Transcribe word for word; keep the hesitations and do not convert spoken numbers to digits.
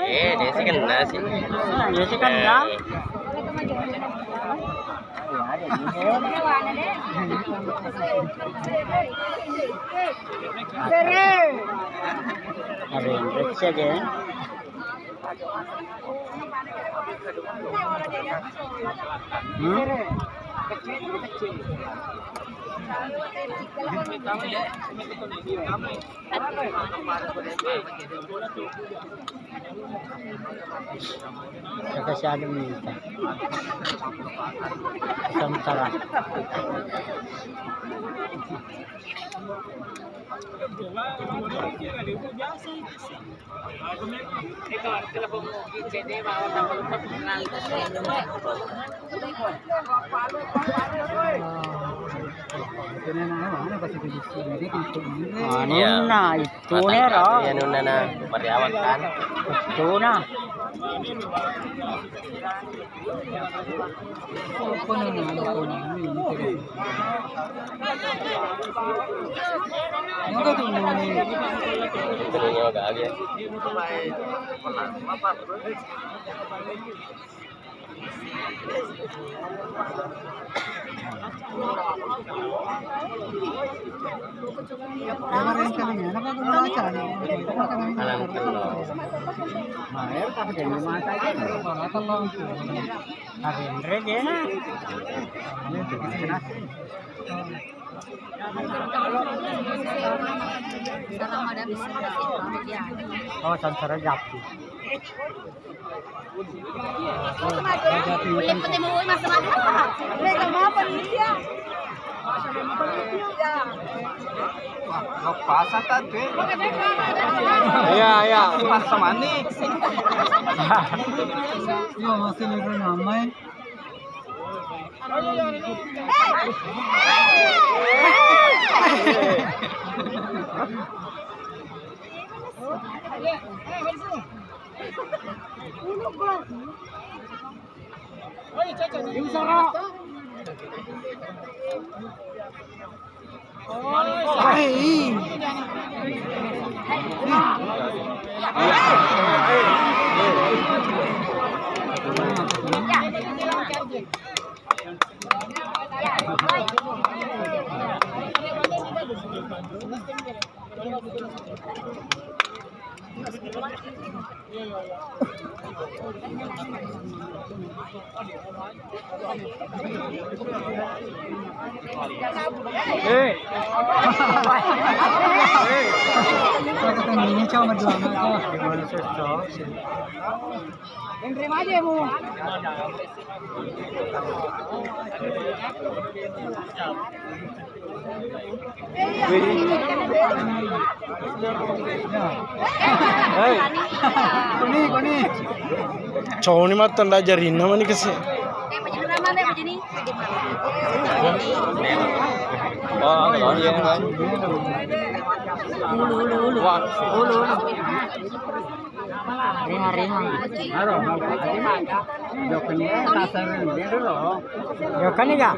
Eh, dia sih kena sih. Nah, dia sih kena. Ada yang periksa aja. Hmm? Kata si Adam minta. Sementara. Anunna, iya. Itunero. Iya, nunna na mariawak kan. Ituna. Oh, sansara jappi. Iya, iya. Masa manik. Iya, masih lagi namai. Eh. Eh. Ini cuma dua anak. Enre maje mu. Hei. Koni, koni. Cowok ni mata ndak jarinna mani kese. Oh, iya, kan. Ulu, ulu, ulu. Wah. Ulu, ulu. Reha, reha. Aro, jokan ni, kasar ni dulu. Jokan ni, Kak?